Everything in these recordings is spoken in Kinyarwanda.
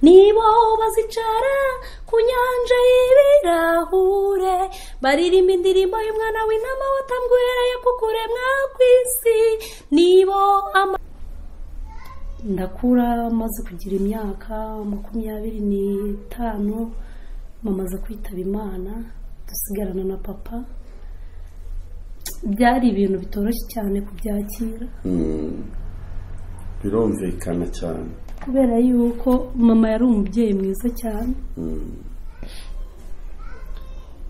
Nibo bazicara ku nyanja y'ibirahure, baririmba indirimbo y'umwana w'intama watambwe uhereye ku kuremwa kw'isi. Nibo ndakura maze kugira imyaka 25, mama aza kwitaba Imana, dusigarana na papa. Byari ibintu bitoroshye cyane kubyakira. Birumvikana cyane kubera yuko mama yari umubyeyi mwiza cyane.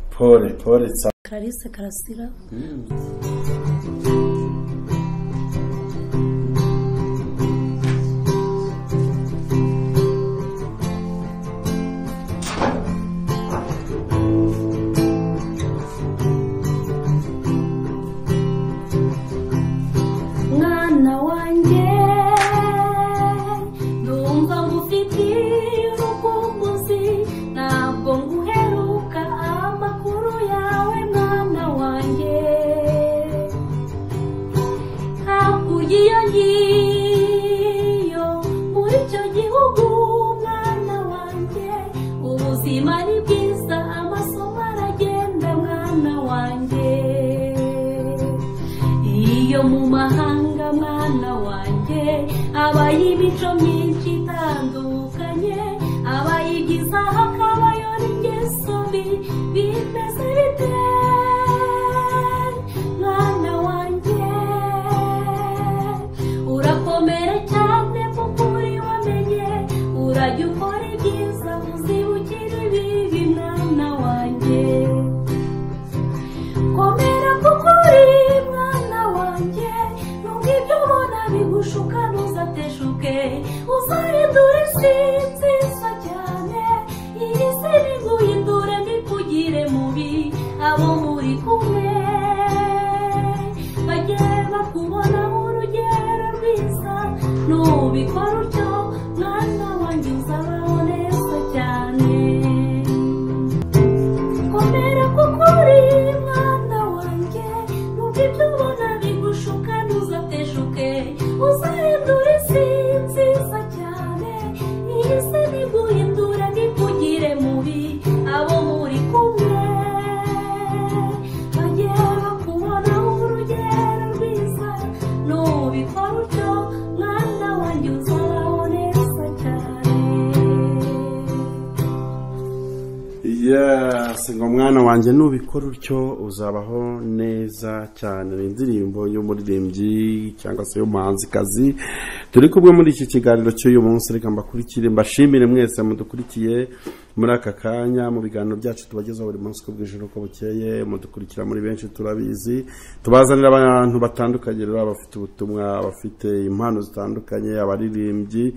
Pole pole. Clarisse Karasira. Mwana wanjye, ndumva ngufitiye urukumbuzi, ntabwo nguheruka amakuru yawe mwana wanjye. Hakurya iyo ngiyo muri icyo gihugu mwana wanjye, ubuzima ni bwiza, amasomo aragenda mwana wanjye. Iyo mu mahanga mwana wanjye, abaye imico myinshi itandukanye, abaye ibyiza hakabayo n'ingeso mbi, bimeze bite mwana wanjye? Urakomera cyane kuko uri wamenye, urajya ukora ibyiza uzibukira ibibi mwana wanjye. Komera kuko uri mwana wanjye, nubwo ibyo ubona bigushuka ntuzateshuke, uzahindura isi nziza cyane, iyi si niguhindure mbikugire mubi, abo muri kumwe bajye bakubonaho urugero rwiza, nubikora utyo mwana wanjye uzabaho neza cyane. Komera kuko uri mwana wanjye, nubwo ibyo ubona bigushuka ntuzateshuke, uzahindura isi nziza cyane, iyi si niguhindura nikugire mubi, abo muri kumwe bajye bakubonaho urugero rwiza, nubikora utyo mwana wanjye uzabaho neza cyane. Yes, ngo mwana wanjye nubikora utyo uzabaho neza cyane. Ni indirimbo y'umuririmbyi cyangwa se y'umuhanzikazi turi kumwe muri iki kiganiro cy'uyu munsi. Reka mbakurikire, mbashimire mwese mudukurikiye muri aka kanya mu biganiro byacu tubagezaho buri munsi uko bwije n'uko bukeye. Mudukurikira muri benshi turabizi, tubazanira abantu batandukanye rero, abafite ubutumwa, abafite impano zitandukanye, abaririmbyi.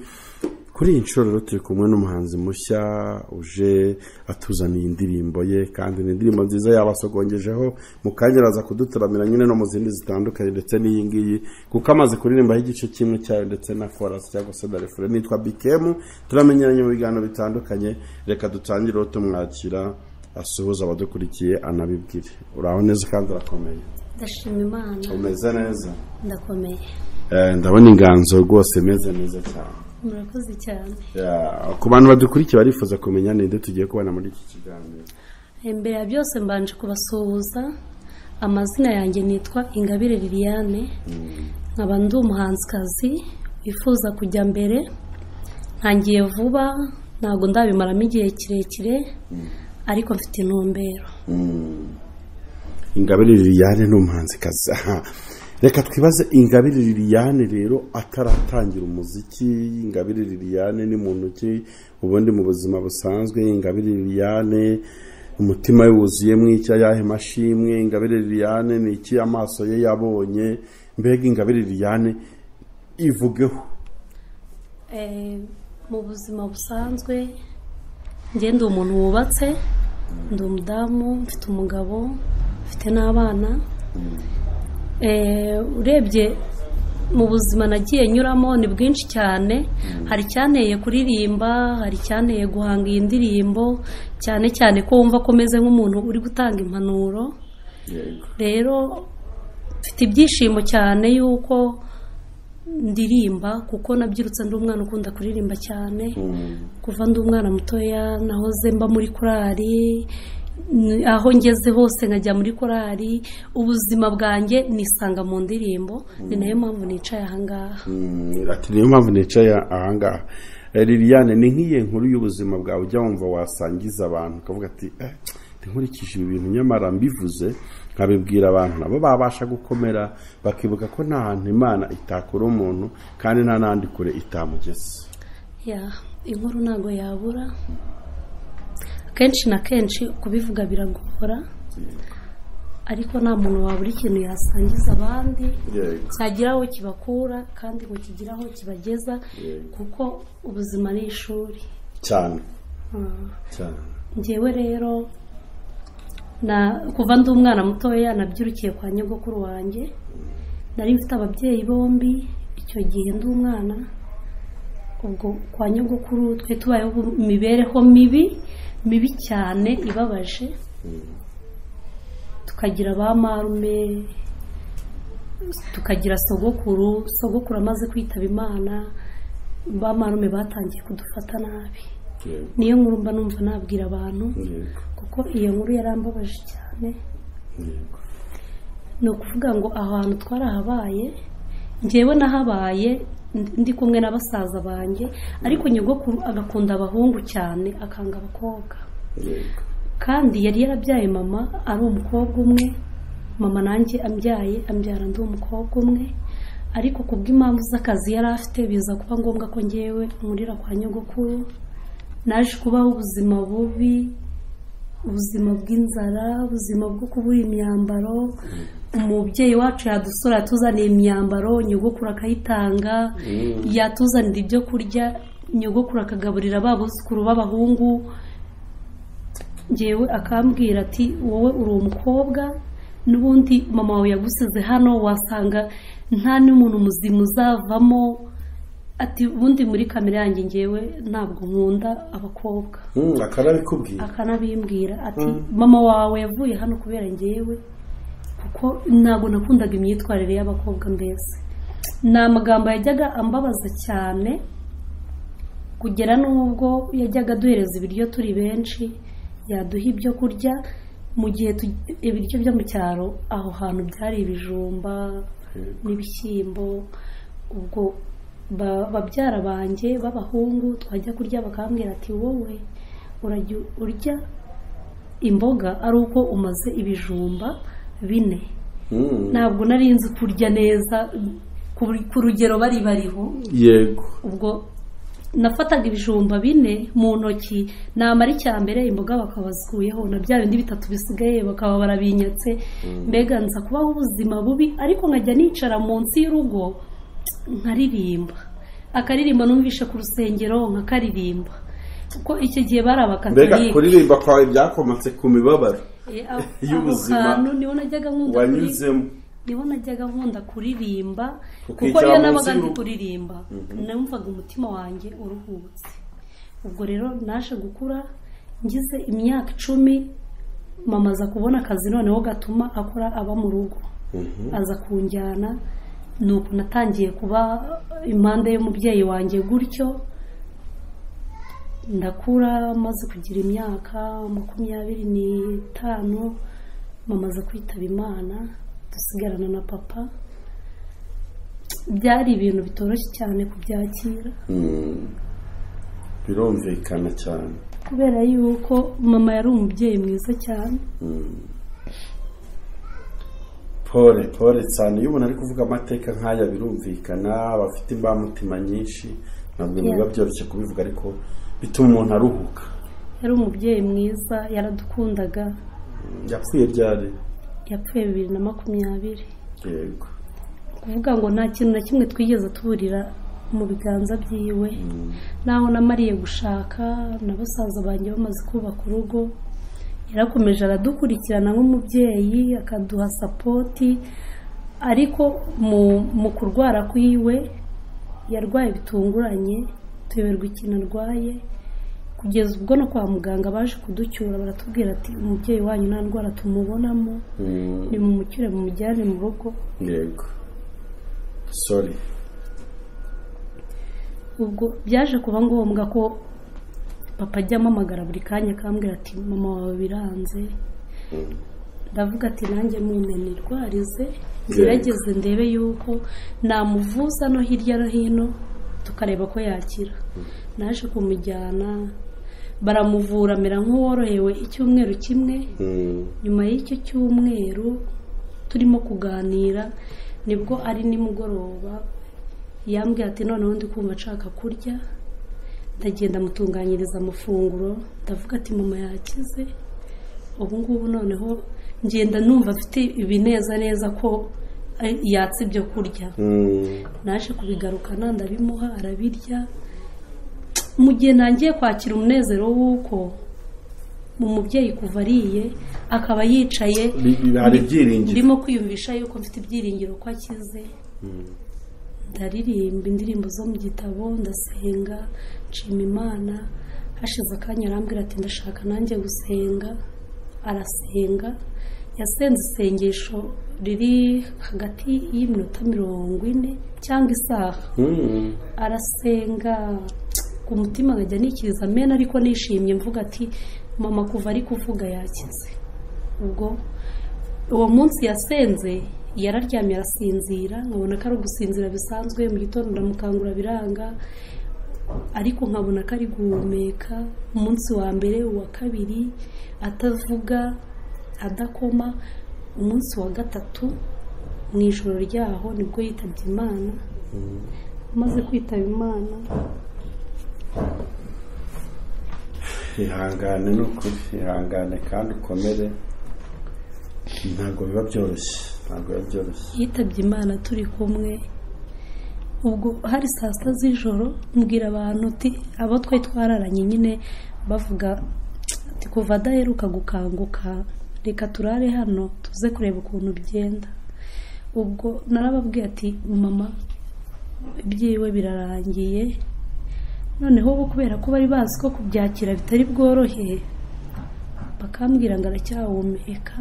Kuri iyi nshuro rero turi kumwe n'umuhanzi mushya uje atuzaniye indirimbo ye, kandi ni indirimbo nziza yabasogongejeho. Mu kanya araza kudutaramira nyine no mu zindi zitandukanye ndetse n'iyi ngiyi, kuko amaze kuririmbaho igice kimwe cyayo ndetse na chorus cyangwa se na refrain. Nitwa Bikemu, turamenyeranye mu biganiro bitandukanye. Reka dutangire rero tumwakira, asuhuza abadukurikiye anabibwire. Uraho neza kandi urakomeye? Ndashima Imana. Umeze neza? Ndakomeye. Ndabona inganzo rwose imeze neza cyane. Murakoze cyane. Ku bantu badukurikiye barifuza kumenya ninde tugiye kubana muri iki kiganiro. Imbere ya byose mbanje kubasuhuza. Amazina yanjye nitwa Ingabire Liliane, nkaba ndi umuhanzikazi wifuza kujya mbere. Ntangiye vuba, ntabwo ndabimaramo igihe kirekire, ariko mfite intumbero. Ingabire Liliane ni umuhanzikazi. Aha. Reka twibaze Ingabire Liliane rero ataratangira umuziki, Ingabire Liliane ni muntu ki ubundi mu buzima busanzwe? Ingabire Liliane umutima we wuzuyemo iki? Ayahe mashimwe? Ingabire Liliane ni iki amaso ye yabonye? Mbega Ingabire Liliane ivugeho. Mu buzima busanzwe njye ndi umuntu wubatse, ndi umudamu, mfite umugabo, mfite n'abana. Urebye mu buzima nagiye nyuramo ni bwinshi cyane. Hari icyanteye kuririmba, hari icyanteye guhanga iyi ndirimbo, cyane cyane ko wumva ko meze nk'umuntu uri gutanga impanuro. Rero mfite ibyishimo cyane yuko Ndirimba kuko nabyirutse ndi umwana ukunda kuririmba cyane. Kuva ndi umwana mutoya nahoze mba muri korali, aho ngeze hose nkajya muri korali, ubuzima bwanjye nisanga mu ndirimbo. Ni nayo mpamvu nicaye ahangaha. Ati niyo mpamvu nicaye ahangaha. Liliane, ni nk'iyi nkuru y'ubuzima bwawe ujya wumva wasangiza abantu ukavuga ati nkurikije ibi bintu nyamara mbivuze nkabibwira abantu nabo babasha gukomera, bakibuka ko nta hantu Imana itakura umuntu kandi nta n'ahandi kure itamugeze. Inkuru ntabwo yabura, kenshi na kenshi kubivuga biragora, ariko nta muntu wabura ikintu yasangiza abandi cyagira aho kibakura kandi ngo kigire aho kibageza, kuko ubuzima ni ishuri cyane cyane. Njyewe rero kuva ndi umwana mutoya nabyirukiye kwa nyogokuru wanjye. Nari mfite ababyeyi bombi icyo gihe ndi umwana. Ubwo kwa nyogokuru twe tubayeho imibereho mibi mibi cyane ibabaje, tukagira ba marume, tukagira sogokuru. Sogokuru amaze kwitaba Imana, ba marume batangiye kudufata nabi. Niyo nkuru mba numva nabwira abantu, kuko iyo nkuru yarambabaje cyane. Ni ukuvuga ngo aho hantu twarahabaye, njyewe nahabaye ndi kumwe na basaza banjye, ariko nyogokuru agakunda abahungu cyane akanga abakobwa. Kandi yari yarabyaye mama ari umukobwa umwe, mama nanjye ambyaye ambyara ndi umukobwa umwe, ariko kubw'impamvu z'akazi yari afite biza kuba ngombwa ko njyewe nkurira kwa nyogokuru. Naje kubaho ubuzima bubi, ubuzima bw'inzara, ubuzima bwo kubura imyambaro. Umubyeyi wacu yadusura yatuzaniye imyambaro, nyogokuru akayitanga, yatuzanira ibyo kurya, nyogokuru akagaburira babuzukuru b'abahungu. Njyewe akambwira ati wowe uri umukobwa, n'ubundi mama wawe yagusize hano, wasanga nta n'umuntu muzima uzavamo. Ati ubundi muri kamere yanjye njyewe ntabwo nkunda abakobwa. Akanabikubwira, akanabimbwira ati mama wawe yavuye hano kubera njyewe, kuko ntabwo nakundaga imyitwarire y'abakobwa. Mbese ni amagambo yajyaga ambabaza cyane, kugera n'ubwo yajyaga aduhereza ibiryo turi benshi, yaduha ibyo kurya mu gihe ibiryo byo mu cyaro aho hantu byari ibijumba n'ibishyimbo. Ubwo babyara banjye b'abahungu twajya kurya bakambwira ati wowe urajya urya imboga ari uko umaze ibijumba 4. Ntabwo nari nzi kurya neza ku rugero bari bariho. Yego. Ubwo nafataga ibijumba 4 mu ntoki, namara icya mbere imboga bakabazikuyeho, na bya bindi 3 bisigaye bakaba barabinyatse. Mbega nza kubaho ubuzima bubi, ariko nkajya nicara munsi y'urugo nkaririmba akaririmba numvishe ku rusengero nkakaririmba, kuko icyo gihe bari abakatolika. Mbega kuririmba kwawe byakomotse ku mibabaro y'ubuzima niho najyaga nkunda wanyuzemo. Niho najyaga nkunda kuririmba, kuko iyo nabaga ndi kuririmba numvaga umutima wanjye uruhutse. Ubwo rero naje gukura ngize imyaka 10, mama aza kubona akazi noneho gatuma akora aba mu rugo, aza kunjyana. Nuko natangiye kuba impande y'umubyeyi wanjye gutyo, ndakura maze kugira imyaka 25, mama aza kwitaba Imana, dusigarana na papa. Byari ibintu bitoroshye cyane kubyakira. Birumvikana cyane, kubera yuko mama yari umubyeyi mwiza cyane. Pole pole cyane. Iyo umuntu ari kuvuga amateka nk'aya birumvikana, bafite imbamutima nyinshi, ntabwo biba byoroshye kubivuga, ariko bituma umuntu aruhuka. Yari umubyeyi mwiza, yaradukundaga. Yapfuye ryari? Yapfuye 2020. Yego. Kuvuga ngo nta kintu na kimwe twigeze tuburira mu biganza byiwe. Naho namariye gushaka na basaza banjye bamaze kubaka urugo, yarakomeje aradukurikirana nk'umubyeyi, akaduha sapoti. Ariko mu kurwara kwiwe yarwaye bitunguranye, tuyoberwa ikintu arwaye, kugeza ubwo no kwa muganga baje kuducyura baratubwira ati umubyeyi wanyu nta ndwara tumubonamo, ni mumucyure mumujyane mu rugo. Yego. Sorry. Ubwo byaje kuba ngombwa ko papa ajya ampamagara buri kanya akambwira ati mama wawe biranze. Ndavuga ati nanjye mumpe nirwarize ngerageze ndebe yuko namuvuza no hirya no hino tukareba ko yakira. Naje kumujyana baramuvura amera nk'uworohewe icyumweru kimwe. Nyuma y'icyo cyumweru turimo kuganira nibwo ari nimugoroba yambwiye ati noneho ndi kumva nshaka kurya. Ndagenda mutunganyiriza amafunguro, ndavuga ati mama yakize ubu ngubu, noneho ngenda numva afite ibineza neza ko yatse ibyo kurya. Naje kubigarukana ndabimuha arabirya. Mu gihe ntangiye kwakira umunezero w'uko umubyeyi kuva ariye akaba yicaye, ndimo kwiyumvisha yuko mfite ibyiringiro ko akize. Ndaririmba indirimbo zo mu gitabo, ndasenga, nshima Imana. Hashize akanya arambwira ati ndashaka nanjye gusenga. Arasenga, yasenze isengesho riri hagati y'iminota 40 cyangwa isaha. Arasenga ku mutima nkajya nikiriza amena, ariko nishimye mvuga ati mama kuva ari kuvuga yakize. Ubwo uwo munsi yasenze yararyamye arasinzira, nkabona ko ari ugusinzira bisanzwe. Mu gitondo ndamukangura biranga, ariko nkabona ko ari guhumeka. Umunsi wa mbere, uwa kabiri atavuga adakoma. Umunsi wa gatatu mu ijoro ryaho nibwo yitabye Imana. Amaze kwitaba Imana, ihangane n'ukuri, ihangane kandi ukomere, ntabwo biba byoroshye, ntabwo biba byoroshye. Yitabye Imana turi kumwe. Ubwo hari saa sita z'ijoro, mbwira abantu uti abo twari twararanye nyine bavuga ati kuva adaheruka gukanguka reka turare hano tuze kureba ukuntu bigenda. Ubwo narababwiye ati mama ibyiwe birarangiye. Noneho ubu kubera ko bari bazi ko kubyakira bitari bworohe, bakambwira ngo aracyahumeka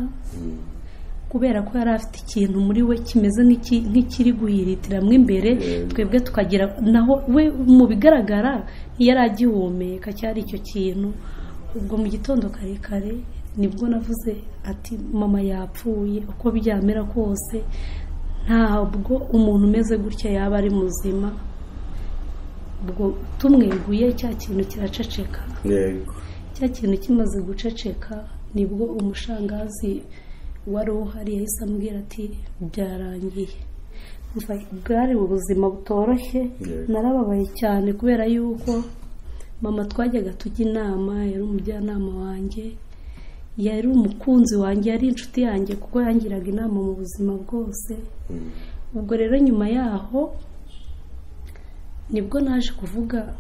kubera ko yari afite ikintu muri we kimeze nk'ikiri guhiritiramo imbere, twebwe tukagira naho we mu bigaragara ntiyari agihumeka, cyari icyo kintu. Ubwo mu gitondo kare kare nibwo navuze ati mama yapfuye, uko byamera kose ntabwo umuntu umeze gutya yaba ari muzima. Ubwo tumweguye cya kintu kiraceceka. Cya kintu kimaze guceceka nibwo umushangazi wari uhari yahise ambwira ati byarangiye. Bwari ubuzima butoroshye, narababaye cyane kubera yuko mama twajyaga tujya inama, yari umujyanama wanjye, yari umukunzi wanjye, yari inshuti yanjye kuko yangiraga inama mu buzima bwose. Ubwo rero nyuma yaho nibwo naje kuvuga,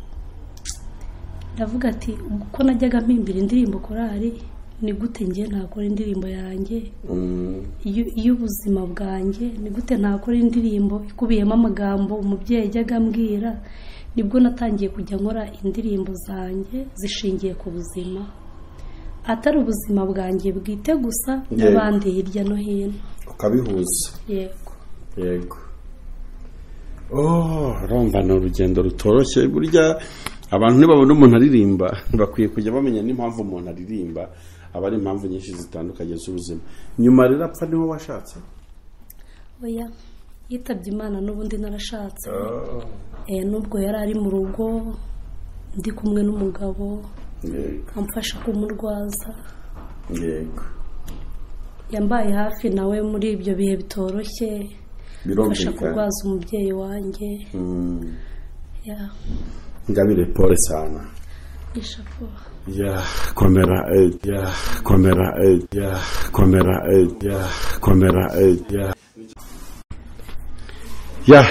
ndavuga ati uko najyaga mpimbira indirimbo korari, ni gute njye ntakora indirimbo yanjye y'ubuzima bwanjye, ni gute ntakora indirimbo ikubiyemo amagambo umubyeyi ajyaga ambwira. Nibwo natangiye kujya nkora indirimbo zanjye zishingiye ku buzima, atari ubuzima bwanjye bwite gusa n'abandi hirya no hino, ukabihuza. Yego yego. Oh, urumva ni urugendo rutoroshye. Burya abantu nibabona umuntu aririmba bakwiye kujya bamenya n'impamvu umuntu aririmba, aba ari impamvu nyinshi zitandukanye z'ubuzima. Nyuma rero apfa niho washatse? Oya, yitabye Imana n'ubundi narashatse. Nubwo yari ari mu rugo ndi kumwe n'umugabo amfasha kumurwaza. Yego. Yambaye hafi nawe muri ibyo bihe bitoroshye, amfasha kurwaza umubyeyi wanjye. Ingabire pole sana. Ishapo. Ya komera, ya komera, ya komera, ya komera, ya ya.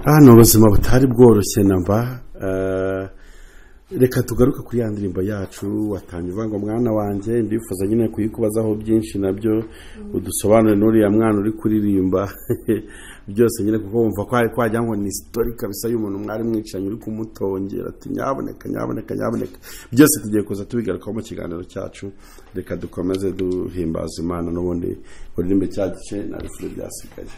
Hano ubuzima butari bworoshye namba. Reka tugaruke kuri ya ndirimbo yacu watangiye uvuga ngo mwana wanjye, ndifuza nyine kuyikubazaho byinshi nabyo udusobanure n'uriya mwana uri kuririmba byose nyine, kuko wumva ko hari kwajya ngo ni story kabisa y'umuntu mwari mwicanye uri kumutongera ati nyaboneka nyaboneka nyaboneka. Byose tugiye kuza tubigarukaho mu kiganiro cyacu. Reka dukomeze duhimbaza Imana n'ubundi uririmbe cya gice na rifure byasigaye.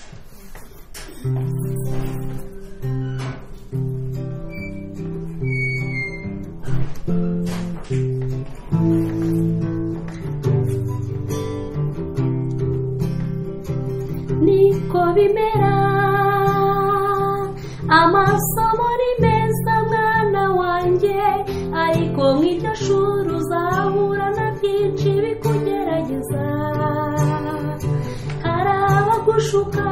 Niko bimera amasomo ni meza mwana wanjye, ariko nk'iryo shuri uzahura na byinshi bikugerageza. Hari abagushuka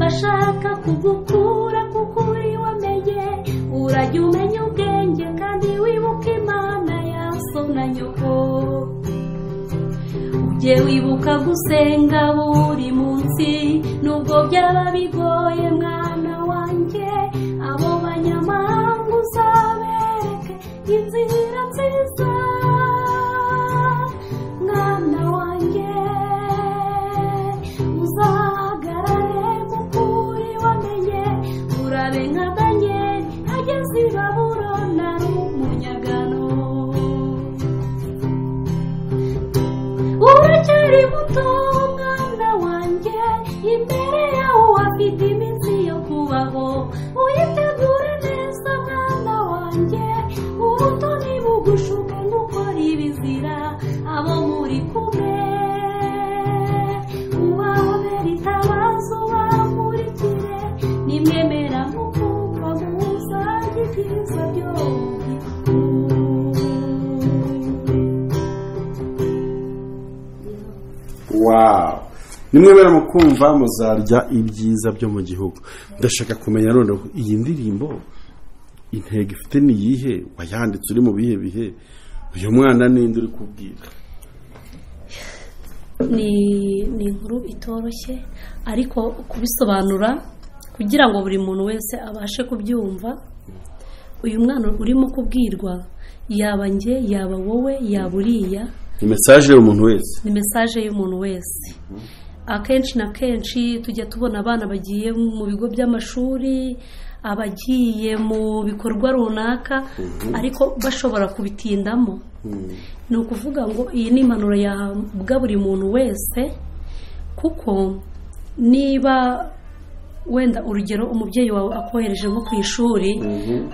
bashaka kugukura kuko uri wamenye, urajya umenya ubwenge kandi wibuke Imana ya so na nyoko. Ujye wibuka gusenga buri munsi nubwo byaba bigoye mwana wanjye, abo banyamahanga uzabereke inzira nziza mwana wanjye, uzahagarare mu kuri wamenye, urabe nka Daniyeli ageze i Babuloni ari umunyagano. Uracyari muto mwana wanjye, imbere yawe wafite iminsi yo kubaho, uyitegure neza mwana wanjye, ubuto ntibugushuke gukora ibizira, abo muri kumwe ubabere itabaza ubamurikire, nimwemera mukumva muzarya ibyiza byo mu gihugu. Wow, nimwemera mukumva muzarya ibyiza byo mu gihugu. Ndashaka kumenya noneho iyi ndirimbo intego ifite ni iyihe, wayanditse uri mu bihe bihe, uyu mwana ninde uri kubwira? Ni inkuru itoroshye, ariko kubisobanura kugira ngo buri muntu wese abashe kubyumva, uyu mwana urimo kubwirwa yaba njye, yaba wowe, yaba uriya, ni mesaje y'umuntu wese. Ni mesaje y'umuntu wese. Akenshi na kenshi tujya tubona abana bagiye mu bigo by'amashuri, abagiye mu bikorwa runaka, ariko bashobora kubitindamo. Ni ukuvuga ngo iyi ni impanuro yahabwa buri muntu wese, kuko niba wenda urugero umubyeyi wawe akohereje nko ku ishuri,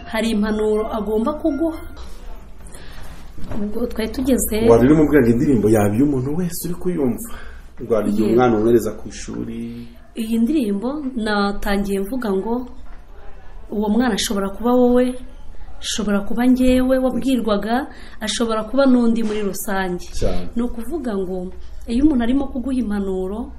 hari impanuro agomba kuguha. Ubwo twari tugeze wari urimo ubwira indirimbo yaba iy'umuntu wese uri kuyumva, ngo hari igihe umwana umwohereza ku ishuri. Iyi ndirimbo natangiye mvuga ngo uwo mwana ashobora kuba wowe, ashobora kuba njyewe wabwirwaga, ashobora kuba n'undi muri rusange. Ni ukuvuga ngo iyo umuntu arimo kuguha impanuro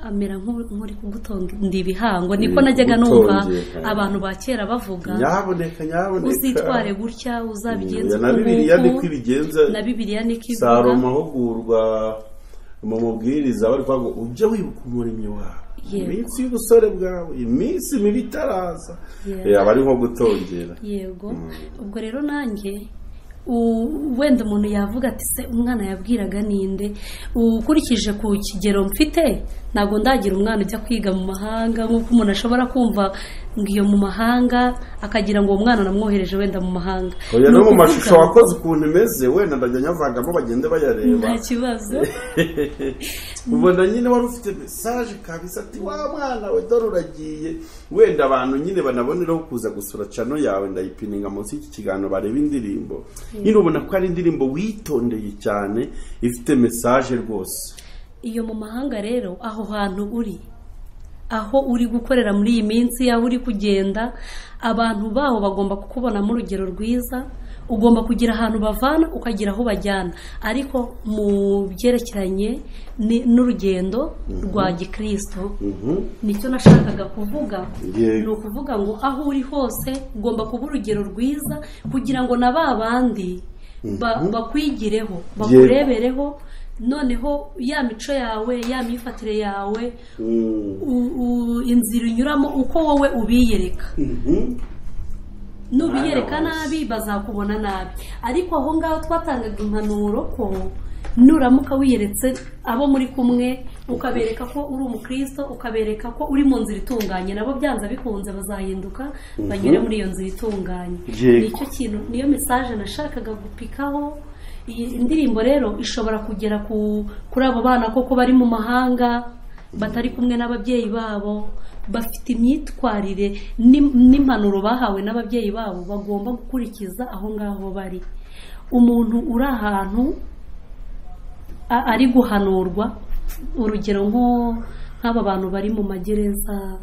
amera nk'uri kugutonda ibihango, niko najyaga numva abantu ba kera bavuga, nyaboneka nyaboneka, uzitware gutya, uzabigenza na Bibiliya niko ibigenza, na Bibiliya niko ivuga. Salomo ahugurwa mu mubwiriza bari kuvuga ngo ujye wibuka umuremyi wawe iminsi y'ubusore bwawe, iminsi mibi itaraza, aba ari nko gutongera. Yego, ubwo rero nanjye wenda umuntu yavuga ati se umwana yabwiraga ninde? Ukurikije ku kigero mfite ntabwo ndagira umwana ujya kwiga mu mahanga, nk'uko umuntu ashobora kumva ngo iyo mu mahanga akagira ngo uwo mwana namwohereje wenda mu mahanga. Oya, no mu mashusho wakoze ukuntu imeze wenda ndajya nyavangamo bagende bayareba, nta kibazo. Ubona nyine wari ufite message kabisa ati wa mwana we dore uragiye, wenda abantu nyine banaboneraho kuza gusura channel yawe, ndayipininga munsi y'iki kiganiro bareba indirimbo. Nyine ubona ko ari indirimbo witondeye cyane, ifite message rwose. Iyo mu mahanga rero, aho hantu uri, aho uri gukorera muri iyi minsi, aho uri kugenda, abantu baho bagomba kukubonamo urugero rwiza. Ugomba kugira ahantu bavana ukagira aho bajyana, ariko mu byerekeranye n'urugendo rwa gikristo, nicyo nashakaga kuvuga. Ni ukuvuga ngo aho uri hose ugomba kuba urugero rwiza, kugira ngo na ba bandi bakwigireho, bakurebereho, noneho ya mico yawe, ya myifatire yawe, inzira unyuramo uko wowe ubiyereka. Nubiyereka nabi bazakubona nabi. Ariko aho ngaho twatangaga impanuro ko nuramuka wiyeretse abo muri kumwe, ukabereka ko uri umukristo, ukabereka ko uri mu nzira itunganye, nabo byanze bikunze bazahinduka banyure muri iyo nzira itunganye. Nicyo kintu, niyo message nashakaga gupikaho. Iyi ndirimbo rero ishobora kugera kuri abo bana koko bari mu mahanga, batari kumwe n'ababyeyi babo, bafite imyitwarire n'impanuro bahawe n'ababyeyi babo bagomba gukurikiza aho ngaho bari. Umuntu uri ahantu ari guhanurwa, urugero nk'aba bantu bari mu magereza,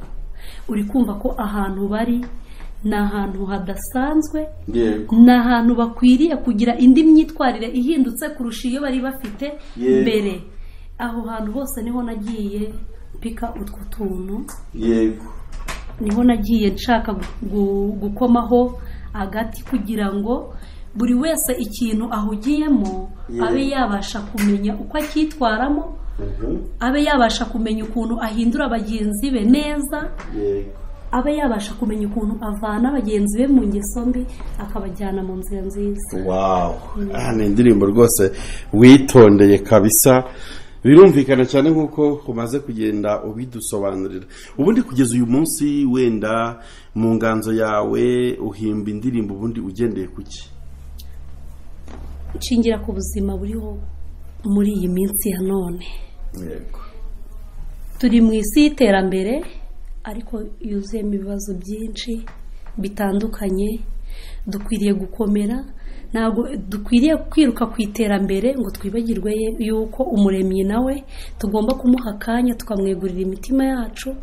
uri kumva ko ahantu bari ni ahantu hadasanzwe, ni ahantu bakwiriye kugira indi myitwarire ihindutse kurusha iyo bari bafite mbere. Aho hantu hose niho nagiye mpika utwo tuntu, yego, niho nagiye nshaka gukomaho agati kugira ngo buri wese ikintu ahugiyemo abe yabasha kumenya uko acyitwaramo, abe yabasha kumenya ukuntu ahindura bagenzi be neza, abe yabasha kumenya ukuntu avana bagenzi be mu ngeso mbi akabajyana mu nzira nziza. Wow, ni indirimbo rwose witondeye kabisa, birumvikana cyane nk'uko umaze kugenda ubidusobanurira. Ubundi kugeza uyu munsi wenda mu nganzo yawe uhimba indirimbo ubundi ugendeye kuki? Nshingira ku buzima buriho muri iyi minsi ya none. Yego, turi mu isi y'iterambere ariko yuzuyemo ibibazo byinshi bitandukanye. Dukwiriye gukomera, ntabwo dukwiriye kwiruka ku iterambere ngo twibagirwe yuko umuremyi nawe tugomba kumuha akanya tukamwegurira imitima yacu,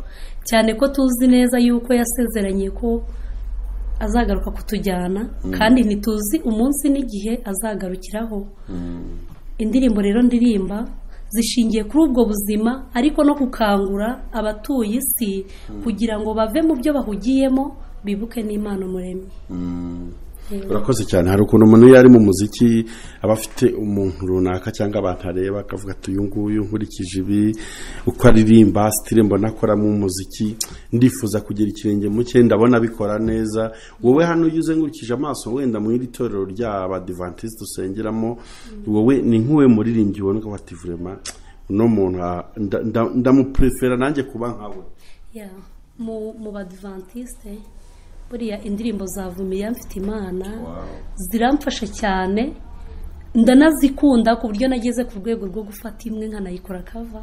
cyane ko tuzi neza yuko yasezeranye ko azagaruka kutujyana, kandi ntituzi umunsi n'igihe azagarukiraho. Indirimbo rero ndirimba zishingiye kuri ubwo buzima, ariko no gukangura abatuye isi kugira ngo bave mu byo bahugiyemo bibuke n'Imana umuremyi. Urakoze cyane. Hari ukuntu umuntu iyo ari mu muziki aba afite umuntu runaka cyangwa abantu areba akavuga ati uyu nguyu nkurikije ibi uko aririmba style mbona akoramo umuziki ndifuza kugira ikirenge mu cye, ndabona abikora neza. Wowe hano iyo uzengurukije amaso wenda mu iri torero ry'Abadiventiste usengeramo, wowe ni nk'uwe muririmbyi ubona ukavuga ati vraiment uno muntu ndamuprefera nanjye kuba nkawe? Mu Badiventiste buriya indirimbo za Vumilia Mfitimana ziramfasha cyane, ndanazikunda ku buryo nageze ku rwego rwo gufata imwe nkanayikora cover,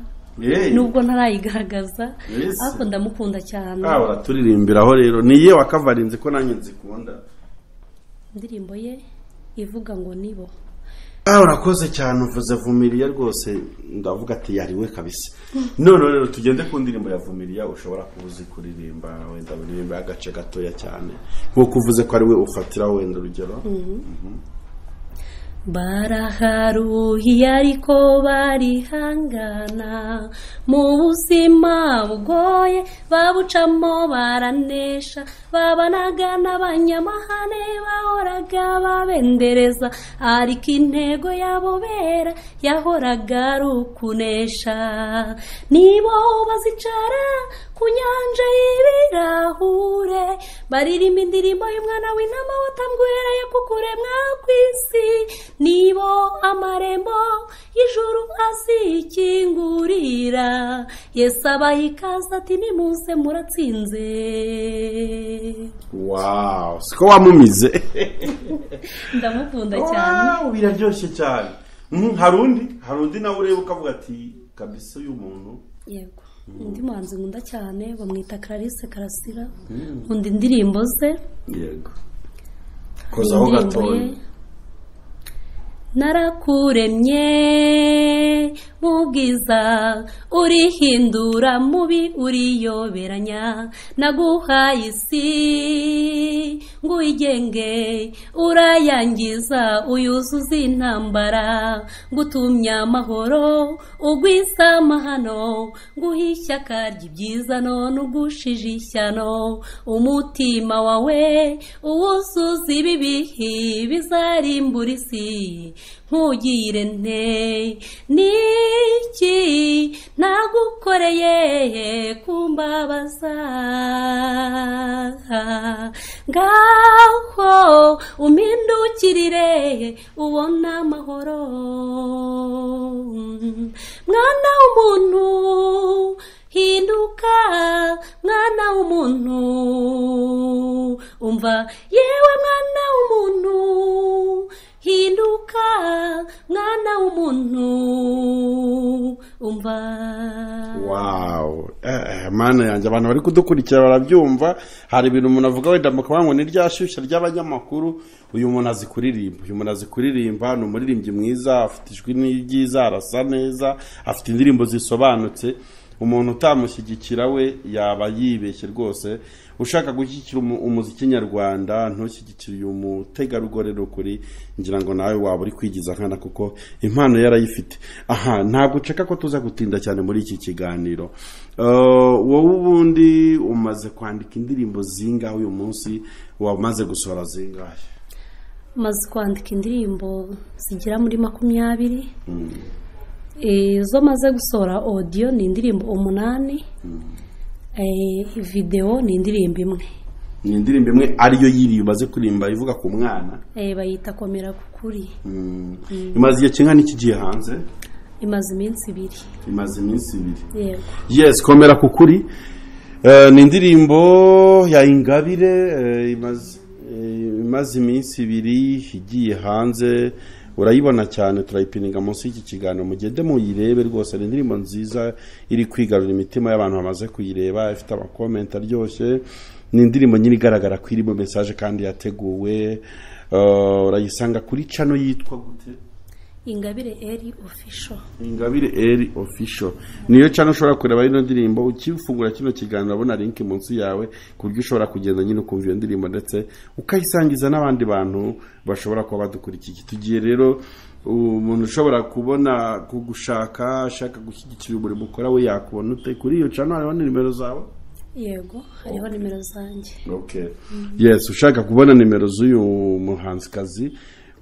nubwo ntarayigaragaza, ariko ndamukunda cyane. Uraturirimbiraho rero, ni iye wakavarinze ko nanjye nzikunda. Indirimbo ye ivuga ngo nibo. Urakoze cyane, uvuze Vumilia rwose ndavuga ati yariwe kabisa. None rero tugende ku ndirimbo ya Vumilia ushobora kuzi kuririmba, wenda uririmba agace gatoya cyane nkuko uvuze ko ari we ufatira wenda urugero. Baraharuhiye ariko barihangana, mu buzima bugoye babucamo baranesha, babanaga n'abanyamahane bahoraga babendereza, ariko intego yabo bera yahoraga ari ukunesha. Nibo bazicara ku nyanja y'ibirahure, baririmba indirimbo y'umwana w'intama watambwe uhereye ku kuremwa kw'isi. Nibo amarembo y'ijuru azikingurira, Yesu abaha ikaze ati nimuze muratsinze. Wow, siko wamumize. Ndamukunda cyane. Wow, biraryoshye cyane. Hari undi nawe ureba ukavuga ati kabisa uyu muntu. Yego, undi muhanzi nkunda cyane bamwita Clarisse Karasira, nkunda indirimbo ze. Yego, kozaho gatoya. Narakuremye mu bwiza urihindura mubi uriyoberanya, naguhaye isi ngo uyigenge urayangiza uyuzuza intambara, ngutumye amahoro ugwiza amahano, nguha ishyaka ry'ibyiza none ugushije ishyano, umutima wawe uwuzuza ibibi bizarimbura isi. Nkugire nte niki nagukoreye kumbabaza, ngaho umpindukirire ubona amahoro. Mwana w'umuntu hinduka, mwana w'umuntu umva, yewe mwana w'umuntu hinduka, mwana w'umuntu umva. Wow, mana yanjye, abantu bari kudukurikira barabyumva. Hari ibintu umuntu avuga wenda mukavuga ngo ni rya shyushya ry'abanyamakuru. Uyu muntu azi kuririmba, uyu muntu azi kuririmba, ni umuririmbyi mwiza, afite ijwi ryiza, arasa neza, afite indirimbo zisobanutse. Umuntu utamushyigikira we yaba yibeshye rwose. Ushaka gushyigikira umuziki nyarwanda ntushyigikire uyu mutegarugori, ukuri ngira ngo nawe waba uri kwigiza nkana, kuko impano yarayifite. Aha ntabwo uceka ko tuza gutinda cyane muri iki kiganiro. Wowe ubundi umaze kwandika indirimbo zingahe uyu munsi, wamaze gusohora zingahe? Maze kwandika indirimbo zigera muri 20. Izo maze gusohora audio ni indirimbo 8, video ni indirimbo 1. Ni indirimbo 1 ariyo yiri umaze kuririmba ivuga ku mwana? Bayita Komera ku kuri. Imaze igihe kingana iki gihe hanze? Imaze iminsi 2. Imaze iminsi 2. Yego. Yes, Komera ku kuri ni indirimbo ya Ingabire, imaze iminsi 2 igiye hanze. Urayibona cyane, turayipininga munsi y'iki kiganiro, mugende muyirebe rwose. Ni indirimbo nziza iri kwigarura imitima y'abantu bamaze kuyireba, ifite amakomenti aryoshye. Ni indirimbo nyine igaragara ko irimo message kandi yateguwe. Urayisanga kuri channel yitwa gute? Ingabire Eri Official. Ingabire Eri Official niyo channel ushobora kureba ino ndirimbo. Ukifungura kino kiganiro urabona link munsi yawe, ku buryo ushobora kugenda nyine ukumva iyo ndirimbo ndetse ukayisangiza n'abandi bantu bashobora kuba badukurikiye. Tugiye rero, umuntu ushobora kubona kugushaka ashaka gushyigikira umurimo ukora we yakubona ute? Kuri iyo channel hariho nimero zawe? Yego, hariho nimero zanjye. Okay. Yes, ushaka kubona nimero z'uyu muhanzikazi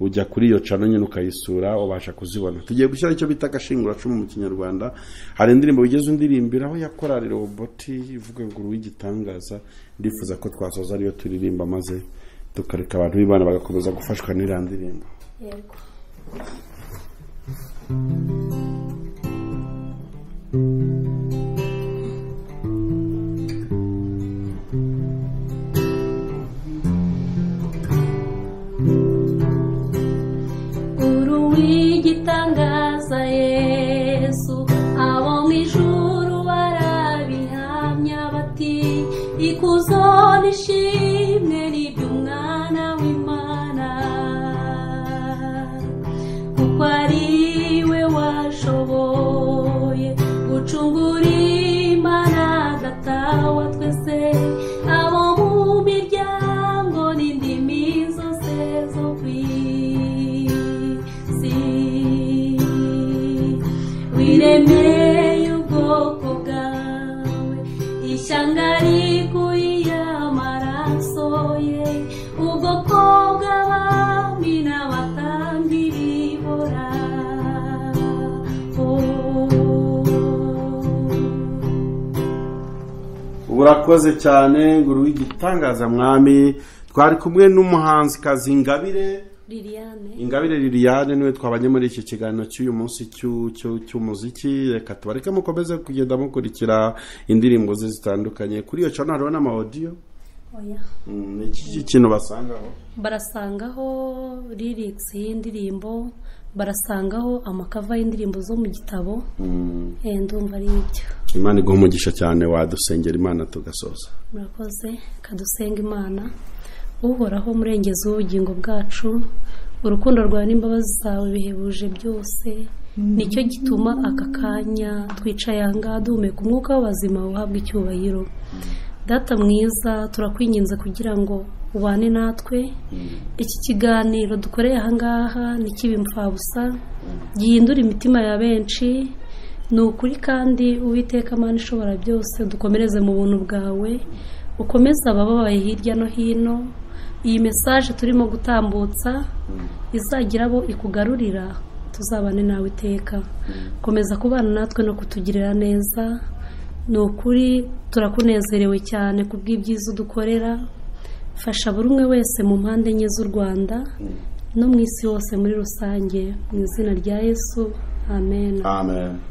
ujya kuri iyo channel nyine ukayisura, ubasha kuzibona. Tugiye gushyira icyo bita agashinguracumu mu Kinyarwanda. Hari indirimbo wigeze undirimbira aho yakorari roboti ivuga ngo uruw'igitangaza. Ndifuza ko twasoza ariyo turirimba maze tukareka abantu b'Imana bagakomeza gufashwa n'iriya ndirimbo. Yego. Igitangaza Yesu, abo mu ijuru barabihamya bati ikuzo n'ishimwe ni iby'Umwana w'Imana, kuko ari we washoboye gucungura Imana Data wa twese, abo mu miryango n'indimi zose zo ku isi. Wiremeye ubwoko bwawe, ishyanga rikuye amaraso ye, ubwoko bw'abami n'abatambyi bihoraho. Urakoze cyane ngo uruw'igitangaza mwami. Twari kumwe n'umuhanzikazi Ingabire Liliane. Ingabire Liliane niwe twabanye muri iki kiganiro cy'uyu munsi cy'umuziki. Reka tubareke mukomeze kugenda mukurikira indirimbo ze zitandukanye. Kuri iyo channel hariho n'ama audio? Oya. Ni iki kintu basangaho? Barasangaho lyrics y'indirimbo, barasangaho amakava y'indirimbo zo mu gitabo. Ndumva ari ibyo. Imana iguhe umugisha cyane, wadusengera Imana tugasoza. Murakoze, kadusenga Imana. Uhoraho murengezi w'ubugingo bwacu, urukundo rwawe n'imbabazi zawe bihebuje byose, nicyo gituma aka kanya twicaye aha ngaha duhumeka umwuka w'abazima uhabwa icyubahiro. Data mwiza, turakwinginze kugira ngo ubane natwe. Iki kiganiro dukoreye aha ngaha ntikibe imfabusa, gihindure imitima ya benshi. Ni ukuri kandi Uwiteka Mana ishobora byose, dukomereze mu buntu bwawe, ukomeze abababaye hirya no hino. Iyi message turimo gutambutsa izagira abo ikugarurira, tuzabane nawe iteka. Komeza kubana natwe no kutugirira neza. Ni ukuri turakunezerewe cyane kubw'ibyiza udukorera. Fasha buri umwe wese mu mpande enye z'u Rwanda no mu isi yose muri rusange, mu izina rya Yesu, amen. Amen.